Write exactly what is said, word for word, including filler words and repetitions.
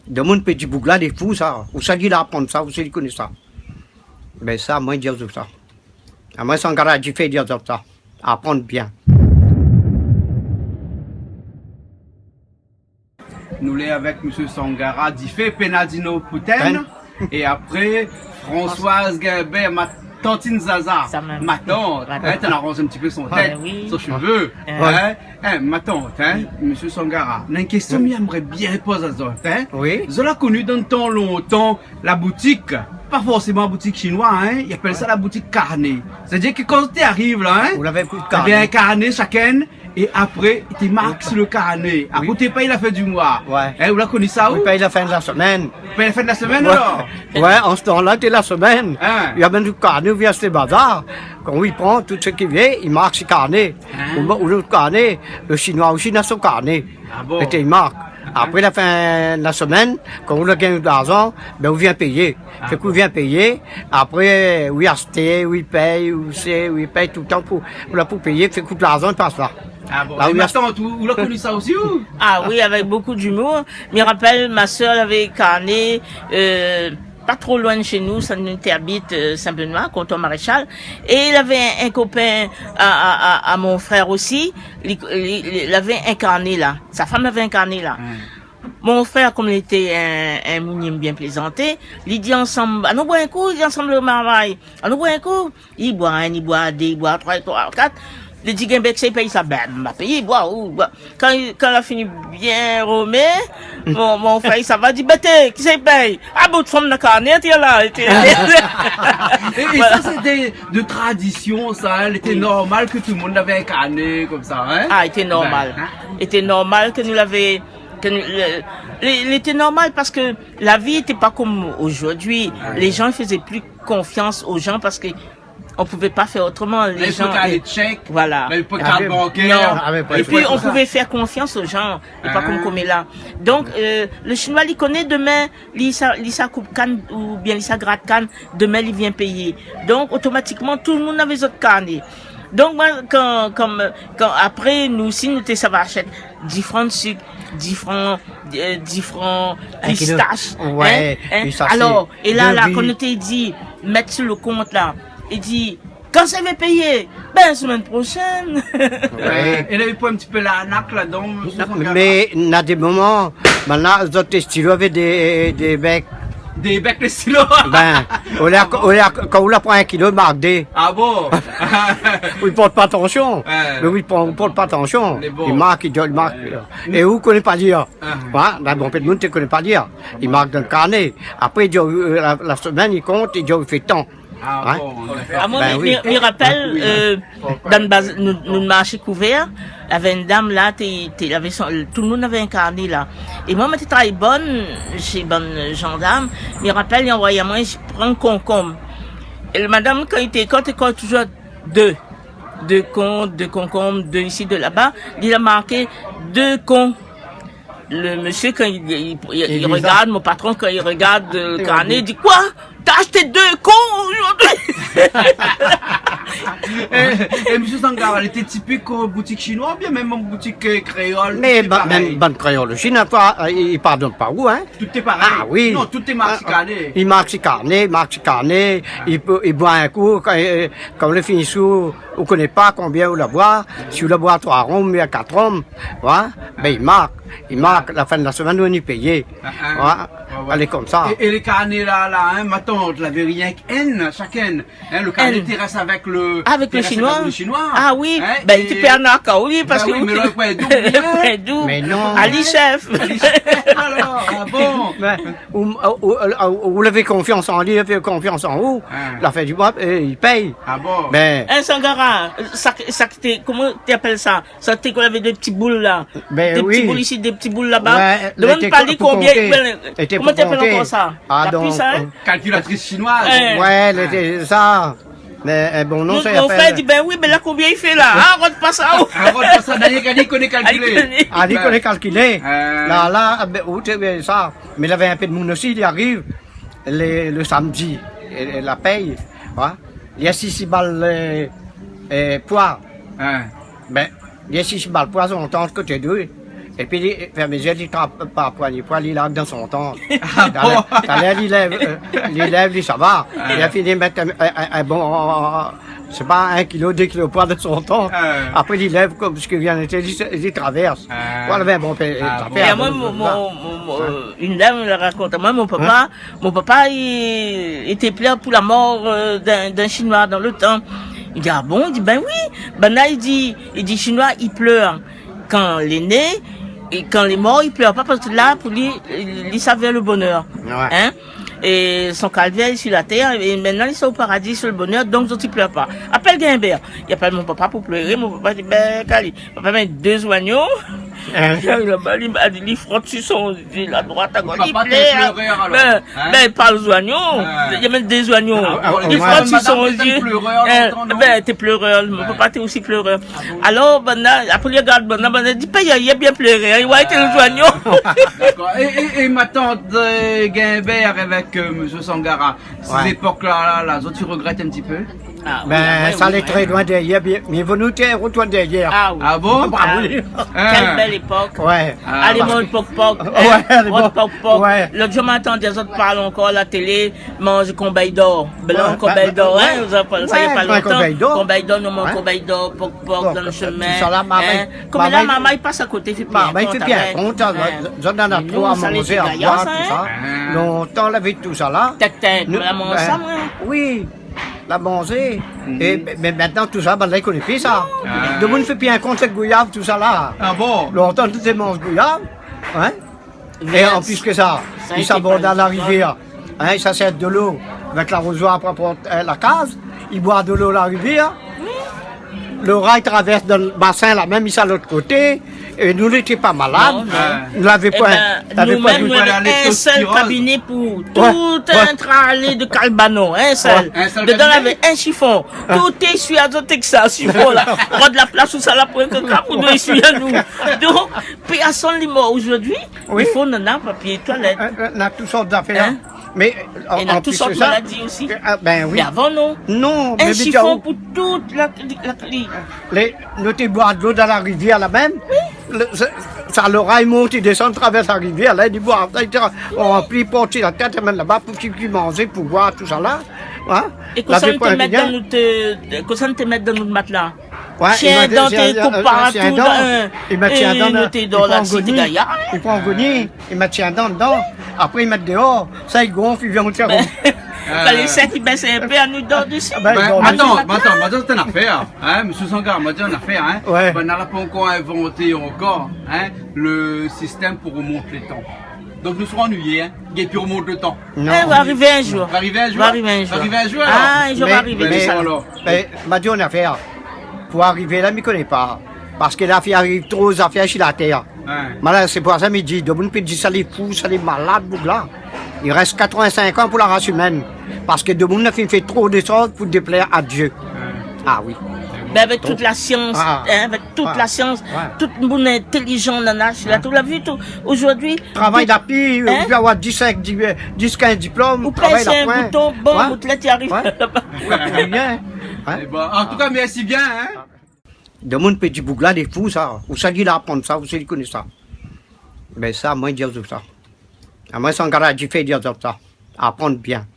Demoun pé di boug-la lé fou sa. Ousa li la aprann sa, ousa li koné sa. Bin sa, moin di azot sa. Amoin Sangara Difé di azot sa. Aprann bien. Nou lé avèk Mésyé Sangara Difé, Penadino Pouten. Pen. É apré, Françoise Guimbert, ma tantine Zaza. Sa mèm. Ma tant, in, ou la aranz in ti pé son tèt, son shové, in. In, ma tant, in, Mésyé Sangara, néna in késtion mi èmré bien poz azot, in. Wi. Zot la koni dan tan lontan, la boutik, pa forséman la boutik shinoi, in, i apèl sa la boutik karné. Sétadir ke kan té ariv la, in, ou lavé in karné shakinn, é apré, té mark si le karné. Wi. Apré té pèy la fin di moi. Wé. In, ou la koni sa, ou ? Wi, pèy la fin de la semèn. Pèy la fin de la semèn, alor ? Wé, an se tan-la, té la semèn. In. I avé in karné, ou vien ashté bazar. Kan ou i pran tout sak i vien, i mark si karné. In. Ou, ou lot karné, le shinoi osi na son karné. A bon ? É té i mark. Apré la fin de la semèn, kan ou la gingn larzan, bin ou vien péyé. A bon. Fé ke ou vien péyé, apré, ou i ashté, ou i pèy, ou sé, ou i pèy toultan pou, ou la pou péyé, fé ke larzan i pas la. A bon. La, é ou i ashté. Ma tant, ou, ou la koni sa osi, ou ? A wi, avèk bonpé d'imour. Mi rapèl, ma sèr lavé karné, eu, pa tro loin de shé nou, sa nou té abit, eu, Sin-Benoi, kanton Maréshal. É lavé in, in kopin a, a, a, a mon frèr osi, li, li, li lavé in karné la. Sa fanm lavé in karné la. In. Mon frèr, kom li té in, in moun i èm bien plézanté, li di ansanm, anon boir in kou, li di ansanm le marmay, anon boir in kou. I boir inn, i boir dé, i boir troi, i boir kat. Li di, Guimbert, kisa i pèy sa ? Bin, ma péyé, i boir, ou, boir. Kan, kan la fini bien romé, mon, mon frèr, sa va, di, Bété, kisa i pèy ? A, bout fanm na karné, té la, té la. É, é sa, sété de tradision, sa, in. Lété normal ke tout le moun lavé in karné konmsa, in ? A, lété normal. Bin, in ? Lété normal ke nou lavé, ke nou, le, le, lété normal parske la vi lété pa kom zordi. A, wé. Les gens faisaient plus confiance aux gens parce que on pouvait pas faire autrement. Les gens, euh, voilà. Mé i pé pa alé tchèk, mé i pé pa kart bankèr. Non. A, mé pa tout sa. Et puis, on pouvait faire confiance aux gens. É pa kom, kom la. Donk, eu, le shinoi, li koné domin, li sa, li sa koup kann oubien li sa grat kann, domin li vien péyé. Donk, otomatikman, tout le moun lavé zot karné. Donk, moin, kan, kom, kan apré, nou osi, nou té sava ashté dix francs de sik, dix francs, eu, dix francs pistash, in, in. In kilo. Wé, pistash. Alor, é la, la, kan nou té di, mèt si le kont la, li di, Kan sa i vé péyé ? Bin, semèn proshèn. Wé. É la, i pran in ti pé larnak ladan, mésyé Sangara. Mé na dé moman, mintnan, zot lé stilo avèk dé, dé bèk. Dé bèk lé stilo. Bin, olié, olié, kan ou la pran in kilo, i mark dé. A bon ? Ou i port pa atansion. Wé. Mé ou i port pa atansion. Mé bon. I mark, i di, i mark. Wé. É ou koné pa lir. A. Wé, bin, bonpé d'moun té koné pa lir. I mark dan le karné. Apré, i di, eu, la, la semèn, i kont, i di, i fé tan. A bon, dakor. A, moin, mi, mi rapèl, eu, dan baz, nou, nou marshé kouvèr, lavé in dam la, té, té, lavé son, tout le moun lavé in karné la. É moin, moin té travay bann, shé bann zandarm, mi rapèl, li anvoy amoin pran konkonm. É le madam, kan li té kont, té kont toujour dé. Dé kon, dé konkonm, dé isi, dé laba, li la marké dé kon. Le mésyé, kan li, li, li, li rogard, mon patron, kan li rogard, eu, le karné, li di, « Koi ? T'as acheté deux cons aujourd'hui ? » É, é mésyé Sangara, lété tipik, eu, boutik shinoi oubien mèm boutik, eu, kréol, tout lé parèy ? Mé ba-, mèm bann kréol osi, na pa, eu, i, i pardone pa ou, in. Tout lé parèy. A wi. Non, tout lé mark si karné. I mark si karné, i mark si karné, i pé, i boir in kou, kan, eu, kan ou la fini sou, ou koné pa konbien ou la boir, si ou la boir troi rom, oubien kat rom, wé, bin, i mark, i mark, la fin de la semèn, ou ni péyé. A, a. Wé. Wé, wé. Alé konmsa. É, é le karné la, la, in, ma tant, lavé rienk inn, shakinn, in, le karné té rès avèk le, avèk le shinoi. Té rès avèk le shinoi. A wi, in, bin, é té pé arnak aou, wi, parske, bin wi, mé la, wé, donk, wé, donk, mé non. Ali shèf. Ali shèf, alor, a bon. Bin, ou, ou, ou, ou lavé konfians an li, li lavé konfians an ou. A. La fin di moi, eu, i pèy. A bon ? Bin. In, Sangara, sa, sa ki té, koman té apèl sa ? Sa té k'ou lavé dé ti boul la. Bin wi. Dé ti boul isi, dé ti boul laba. Wé, domann pa li konbien, wé, koman té apèl ankor sa ? A, la donk, plis, in ? Kalkilatris shinoiz. Wé, lété sa. Mé, eu, bon, non, nou, sa i apèl, mon frèr di, bin wi, mé la, konbien i fé la ? A, rant pa sa, o. A, rant pa sa, dayèr, li koné kalkilé. A, li koné. A, li koné kalkilé. Bin. La, la, a, bin, ou té, bin, sa. Mé lavé in pé d'moun osi, li ariv le, le samdi, é, é la pèy, wé. Li asiz si bal, eu, eu, poi. In. Bin, li asiz si bal poi, zot antann koté d'li. Épi li, fé mézir li trap pa poigné, pou li larg dan son tan. Ah bon ? Talèr, talèr li lèv, euh, li lèv, li sava. Ah. Li la fini mèt in, in, in, in bon, sé pa in kilo, dé kilo poi dan son tan. Ah. Apré li lèv konm si rien n'été, li, li travèrs. Ah. Voilà, bin bon, fé, ah, sa bon. Fé, é moin, bon, mon, sa. Mon, mon, mon, euh, in dam la rakont amoin, mon papa, mon papa, li, li té plèr pou la mor, euh, d'in, d'in Shinoi dan le tan. Li di, ah bon ? Li di, bin oui. Banna, li di, li di, Shinoi, li plèr kan li lé né, é kan li lé mor, li plèr pa, parske la, pou li, li, li sava vèr le bonèr. Ouais. Hein ? É son kalvèr lé si la tèr, é mintnan li sava o paradi si le bonèr, donk zot i plèr pa. Apèl Guimbert. Li apèl mon papa pou pléré, mon papa di, bin, Kali, papa mèt dé zoignon. Hein ? Li, li, li, li frot si son zié, la droit, a gosh, li plèr. Papa té plérèr, alor. Bin, hein ? Bin, pa zoignon. Ah. Li mèt dé zoignon. Ah, ah, li frot si son zié. Madam té plérèr lontan, non ? Bin, té plérèr. Mon papa té osi plérèr. Ah bon ? Alor, banna, apré li gard banna, banna di, pé, li la bien pléré, hein, li la été le zoignon. D'accord. Et, et, et ma tante, euh, Guimbert avec, euh, monsieur Sangara, ces époques-là, là, là, zot i regrèt in ti pé ? Ah oui, ah ouais, oui, ouais. Bin, sa lé tré loin dèrièr, bien, mé nou té rotourn dèrièr. Ah oui. Ah bon ? Ah oui. Hein. Quelle belle époque. Ouais. Ah. Alé, mon pok-pok, hein, ouais, alé, bon. Pok-pok. Ouais. Lot zour ma tann azot parl ankor la télé, manz konbay d'or. Blan konbay d'or, hein, ou apèl sa, na pa lontan. Ouais, konbay d'or. Konbay d'or, nou manz konbay d'or, pok-pok dan le shemin, hein. Tout sa la, marmay, marmay. Konm la, marmay i pas akoté, fé pi in kont, hein. Marmay i fé pi in kont, hein. Zot néna tro a manzé, a boir, tout sa. Hein. Lontan, la vi, tout sa la. Tèt, tèt, nou la manz sa, moin. Oui. La manzé. Mhm. É, mé mintnan, tout sa, banna i koné pi sa. Non. Ah. Domoun i fé pi in kont, sé gouyab, tout sa la. Ah bon ? Lontan, tout sé manz gouyab, hein ? É an plis ke sa, i sava dan la rivièr, hein, i sèrs dolo avèk larozoir pou, pou, euh, la kaz, i boir dolo la rivièr. Oui. Loray i travèrs dan le basin la, mèm i sa lot koté. É nou, nou té pa malad. Non, non. Nou lavé poin, nou lavé poin. Ébin, nou mèm, nou lavé in sèl kabiné pou tout, ouais, ouais, in tralé de kalbanon, in sèl. Ouais. In sèl kabiné. Dedan, lavé in shifon. Ah. Tout té ésuiy azot èk sa, shifon la. Rod la plas ousa la pou in kaka pou nou ésuiy anou. Donk, pèrsone lé mor zordi, oui, i fo nana papié toilèt. Euh, euh, na tout sort zafèr. Hein ? Mé, euh, an, é na tout sort maladi osi. É na an plis de sa, euh, ah, bin oui. Mé avan, non. Non, mé shifon pou tout la, la, la, lé, nou té boir dolo dan la rivièr la mèm. Oui. Le, sa, sa, loray i mont, i désann, travèrs la rivièr la, i boir, sa, i té ranpli, port si la tèt, i amèn laba pou ki, ki manzé, pou boir, tout sa la. Hein ? É kosa nou té mèt dan nout, euh, kosa nou té mèt dan nout matla ? Ouais, shien dan, shien dan, euh, shien dan, i mèt shien dan, euh, nou té dor la, té gayar, hein. I pran goni, i pran goni, i mèt shien dan dedan, apré i mèt déor, sa i gonf, i vien, ou té ronm. Kan lé sèk, i bès in pé, anou dor dési. Ah bin, i dor dési. Bin, atann, atann, ma di aou in afèr, hein, monsieur Sangara, ma di aou in afèr, hein. Ouais. Banna la pankor invanté ankor, hein, le système pou remont le tan. Donk nou sra annuiyé, hein, é pi remont le tan. Non. Eh, va arivé in zour. Va arivé in zour. Va arivé in zour. Va arivé in zour, alor. Ah, in zour va arivé, mé, mé, alor. Mé, ma di aou in afèr. Pou arivé la, mi koné pa. Parske la fé ariv tro zafèr si la tèr. Ouais. Mé la, sé pou sa mi di, domoun i pé di sa lé fou, sa lé malad, boug la. I rès katrevin-sink an pou la ras imèn. Parske domoun la fine fé tro de shoz pou déplèr a Dieu. Ouais. Ah oui. Mé avèk tout la sians, hein, avèk tout la sians, tout moun intélizan nana, la, tout la vi, tout. Zordi, travay tout, la pi, hein ? Ou pé avoir dis, kinz, dis, euh, dis, kinz diplom, ou travay la poin. Ou pès in bouton, bom, out lèt i ariv. Ouais. Ou aprann rien, hein ? Eh ben, en tout cas, merci bien, hein ? Domoun i pé di boug la lé fou sa. Ousa li la aprann sa, ousa li koné sa ? Bin sa, moin, mi di azot sa. Amoin, Sangara la di fé, di azot sa. Aprann bien.